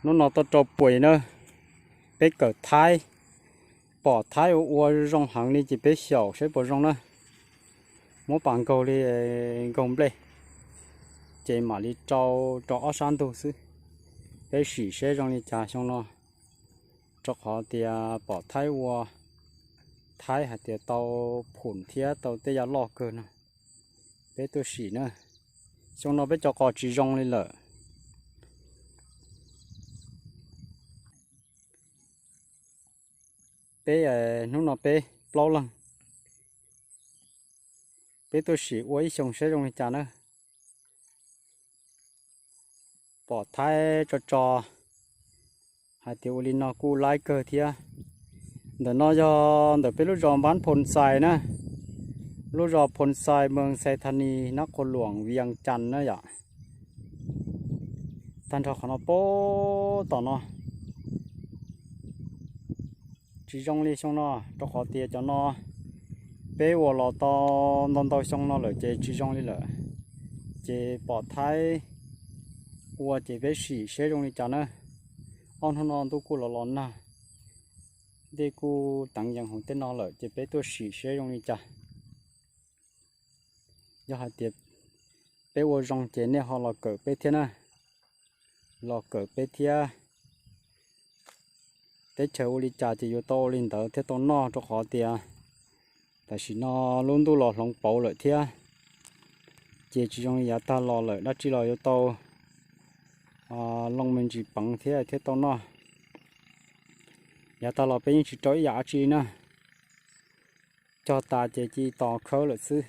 Hnub no tuaj rau puas na, peb kawm thaib, pom thaib ua ua zoo heev li ces peb xyaum saib puas zoo na. Muab pas nkaug li, nkaug nplej, ces mam li rau rau ob sab ntug xwb. Peb sim seb zoo li cas xyoo no, rau qhov tias pom thaib ua, thaib hais tias tau phum thiab tau tej yam loj kawg no. Peb tuaj sim na, xyoo no peb cov qos tsis zoo li lawm. Peb, hnub no peb plaub leeg, peb tuaj sim ua ib xyoo saib zoo li cas na. Pom thaib tso tso hais tias ua li no kuj laib kawg thiab. Ntawm no yog ntawm peb lub zos Npab Phoo Xais na, lub zos Phoo Xais, moos Xais Thas Nis, nab Qhua Luam, Vias Cas na yom. Tag nrho qhov no puag tom no tsis zoo li xyoo no, rau qhov tias cov no peb ua los tau ntau ntau xyoo no lawm ces tsis zoo li lawm. Ces pom thaib ua ces peb sim seb zoo li cas na. Ob hnub no ntuj kuj los los nag, dej kuj teev yees hauv tej no lawm ces peb tuaj sim seb zoo li cas. Yog hais tias peb ua zoo ces nej ho los kawm peb thiab na, los kawm peb thiab. Teb chaws ua li cas ces yuav tau ua li ntawd thiaj tau noj, rau qhov tias tam sim no lub ntuj los hloov pauv lawm thiab, ces tsis zoo li yav tag los lawm, dab tsi los yuav tau loo me ntsis peev thiab thiaj tau noj. Yav tag los peb yeej tsis rau ib yam dab tsi na, cog tas ces cia li tos khawb lawm xwb.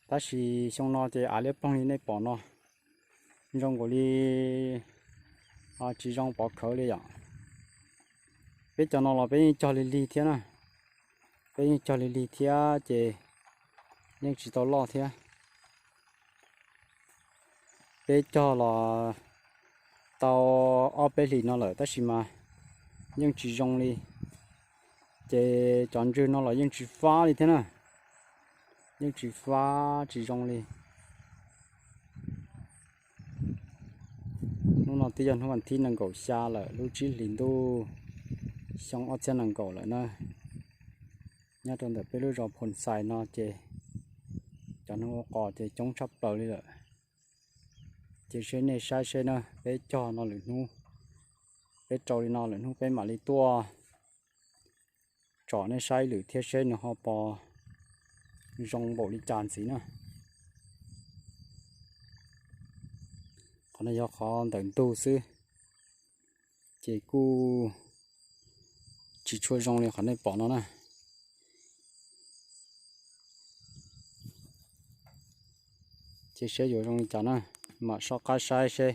Tab sis xyoo no ces av liab ploog li nej pom no, zoo nkaus li tsis zoo pov khawv li yom. Peb cov no los peb yeej cog lig lig thiab na, peb yeej cog lig lig thiab ces yeej tsis tau loj thiab. Peb cog los tau ob peb hlis no lawm tab sis mas yeej tsis zoo li. Ces cov ntswg no los yeej tsis fab li thiab na, yeej tsis fab tsis zoo li. Hnub no twb yog hnub vas thib nees nkaum xya lawm, lub tsib hlis ntuj xyoo ob txhiab nees nkaum lawm na. Nyob rau ntawm peb lub zos Phoo Xais no ces cov neeg ua qos ces coob tshaj plaws li lawm. Ces seb nej saib seb na, peb cog no lwm hnub, peb rau li no lwm hnub peb mam li tuaj tsom nej saib lwm thiab seb nws ho pos zoo npaum li cas ntxiv na. Qhov no yog qhov ntawm ntug xwb, ces kuj tsis tshua zoo li qhov nej pom no na. Ces seb yuav zoo li cas na, mam soj qab saib seb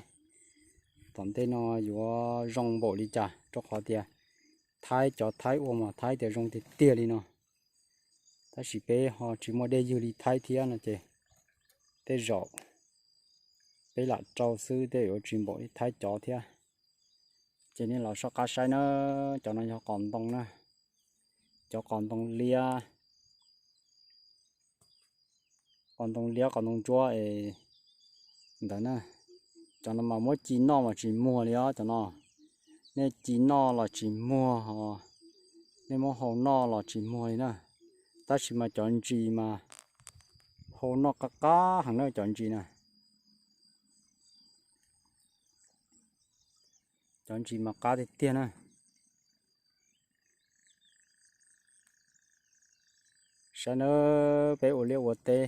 tom ntej no yuav zoo npaum li cas, rau qhov tias Thaib, cov Thaib ua mas Thaib tias zoo tiag tiag li no. Tab sis peb ho tsis muaj dej ywg li Thaib thiab no ces tej zaum peb lam rau xwb tej yuav tsis npaum li Thaib cov thiab. Ces nej los soj qab saib na, cov no yog qos ntoo na, cov qos ntoo liab, qos ntoo liab qos ntoo ntsuab es ntawd na. Cov no mas muab ci noj mas tsis muag li os cov no. Nej ci noj los tsis muag os, nej muab hau noj los tsis muag li na. Tab sis mas cov ntsis mas hau noj qab qab heev na cov ntsis na. Cov ntsis mas qab tiag tiag na. Saib nawb, peb ua liaj ua teb,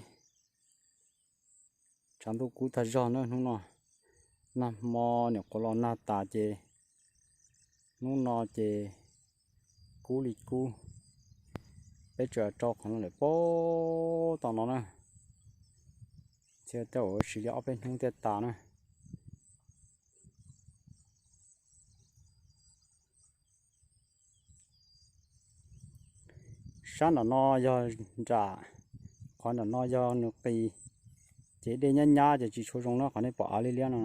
tshav ntuj kub tag zog na hnub no. Nag hmo nyuam qhuav los nag tas ces hnub no ces kub li kub. Peb tseem rau qhov no lawm puag tom no na, thiaj tej zaum ua si li ob peb hnub thiaj tas na. Sab nram no yog nram, qhov nram no yog nws qis, ces dej nyab nyab ces tsis tshua zoo na, qhov nej pom av liab liab no.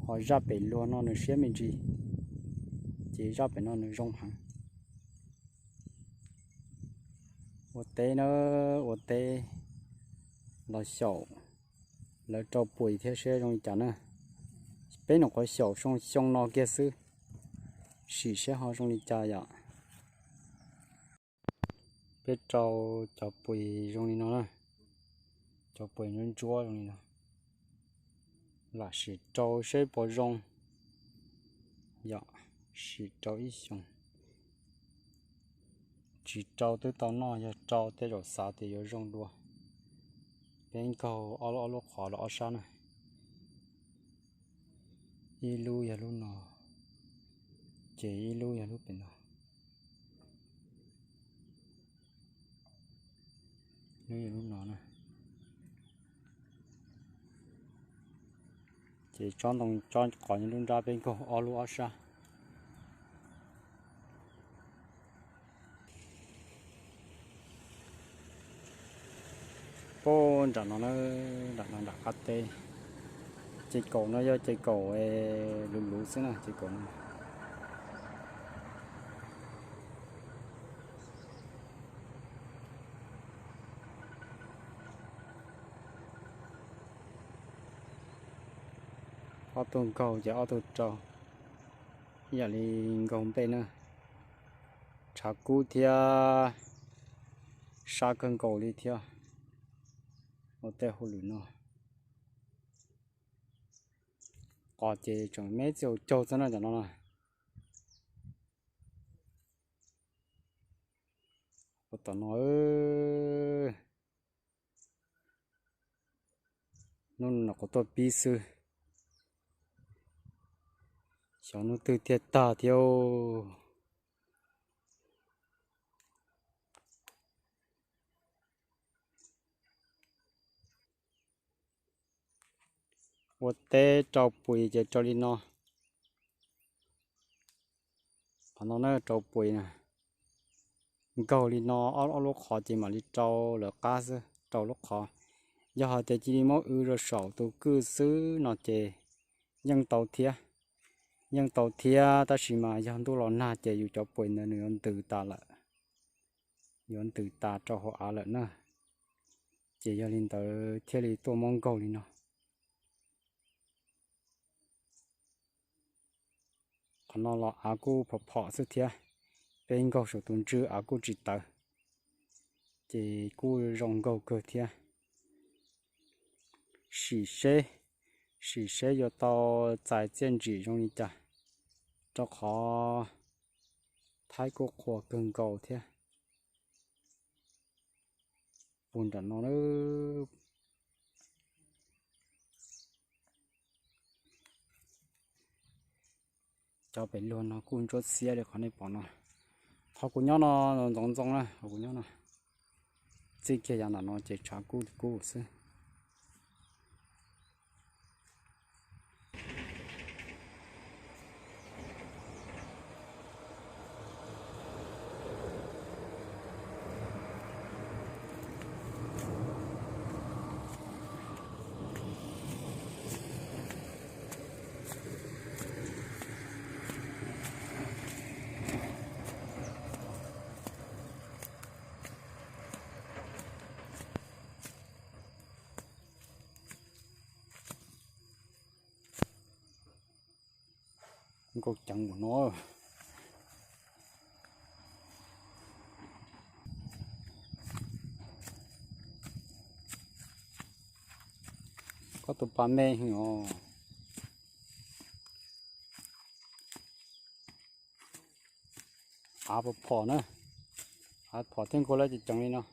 Ho zaj pem luag no nws siab me ntsis, ces zaj pem no nws zoo heev. Ua teb na, ua teb los xyaum Lawv rau pui thiab seb zoo li cas na. Peb nyuam qhuav xyaum xyoo xyoo no kiag xwb, sim seb ho zoo li cas yom. Peb rau cov pui zoo li no na, cov pui ntsuab ntsuab zoo li no, lam sim rau seb puas zoo. Yog sim rau ib xyoos, tsis rau twb tau noj, yog rau tej zaum xav tias yuav zoo dua. Peb nkaug ob lub ob lub qhov rau ob sab na, ib lub yog lub no, ces ib lub yog lub pem no. Lub yog lub no na. Ces tsob ntoo tsob qos nyob lub nrab, peb nkaug ob lub ob sab. Puag nram no na, nram no nram qab teb. Ces kaum no yog ces kaum luv luv xwb na, ces kaum no. Ob tug nkaug ces ob tug rau, ib yam li nkaug nplej na. Tshav kub thiab sab kawg nkaus li thiab. Ua tej hauj lwm no, qos ces tseem me txij hauv caug xwb na cov no na. Ua tom no, hnub no qhuav tuaj pib xwb, xyov hnub twg thiaj tag thiab. Ua teb rau pui ces rau li no. Qhov no na rau pui na, nkaug li no ob lub qhov ces mam li rau lawv qab xwb, rau lub qhov. Yog hais tias cia li muab wb rau saum tus kwj xwb no ces yeej tau thiab, yeej tau thiab, tab sis mas yog ntuj los nag ces yus cov pui ntawd nws yuav ntws tas lawm, yuav ntws tas rau hauv av lawm na. Ces yog li ntawd thiaj li tuaj muab nkaug li no. Qhov no los av kuj phom phom xwb thiab, peb nkaug saum tus ntswg av kuj tsis tawv, ces kuj zoo nkaug kawg thiab. Sim seb, sim seb yuav tau txais txiaj ntsim zoo li cas, rau qhov thaib kuj qhuas kawg nkaus thiab. Puag nram no, cov pem luag no kuj ntsuab xiab li qhov nej pom no. Qhov kuv nyob no ntxoov ntxoo na, qhov kuv nyob no, txij kiag yav nram no ces tshav kub kub xwb. Nkauj ceev npaum no. Koj tus pas me heev os. Av phom phom na, av phom thiab nkaug lawm ces ceev li no.